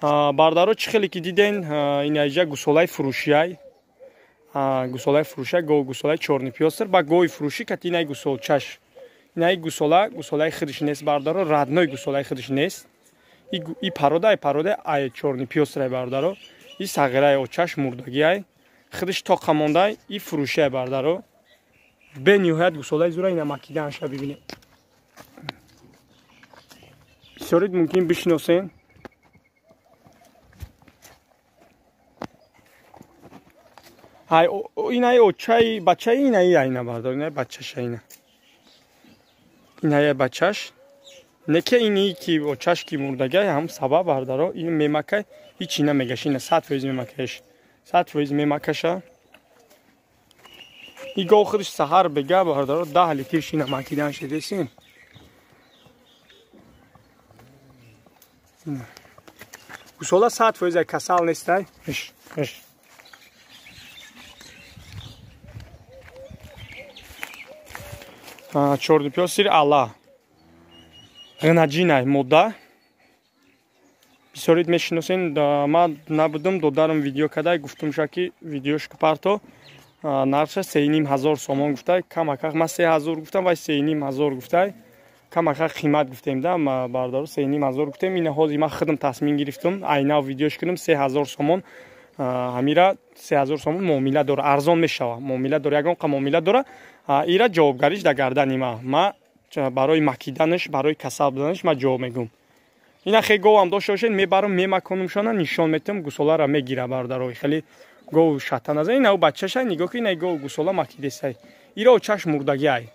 Бардаро, чӣ хеле ки диден, ин аҷа гусолаи фурӯшиай, гусолаи фурӯшиай, гов гусолаи чёрный пёстр ба гови фурӯшӣ кати инай гусолчаш. Инаи гусола гусолаи худиш нест, бардаро, родной гусолаи худиш нест. И парода, ай парода ай чёрный пёстрай, бардаро. И сағираи очаш мурдагиай, худиш тоқа мондай, и фурӯшиай, бардаро. Бениҳоят гусолаи зура. Ина макидаанша бибинед, бисёрид мумкин бишиносен. Ай инаи очаи бачаи инаи айна, бардор, инаи бачаша, ина инаи бачаш неке, ини ки очаш ки мурдагай ҳам сабаб, бардаро. Ин мемакай, ҳичи намегаш, ина 100% мемакаеш, 100% мемакаша. И гов худиш саҳар бега, бардаро, 10 литр шина макидан шедесин. Гусола 100% касал нестай. Иш чёрный пёстр ала ғинаҷинай мода, бисёрид мешиносен. Ман набудам, додарам видео кадай, гуфтумша ки видеошку парто. Нархша 3,5 ҳазор сомон гуфтай, камакак ман 3 ҳазор гуфтам, вай 3,5 ҳазор гуфтай, камакак қимат гуфтем да, бардару, 3,5 ҳазор гуфтем. Ина ҳозир ман худам тасмим гирифтам, айнав видеош кунам, 3 ҳазор сомон. Ҳамира 3 ҳазор сомон муомила дора, арзон мешава, муомила дора, ягон қа муомила дора. Ира ҷавобгариш дар гардани ма. Ма барои макиданаш, барои касал буданаш ма ҷавоб мегӯм. Ина хе говам дошта бошед, мебарам, мемаконумшона, нишон метам, гусоларо мегира, бародаро. Хеле гов шата назан. Ина бачаша нигоҳ ки, ина гов гусола макидесай, ира очаш мурдагиай.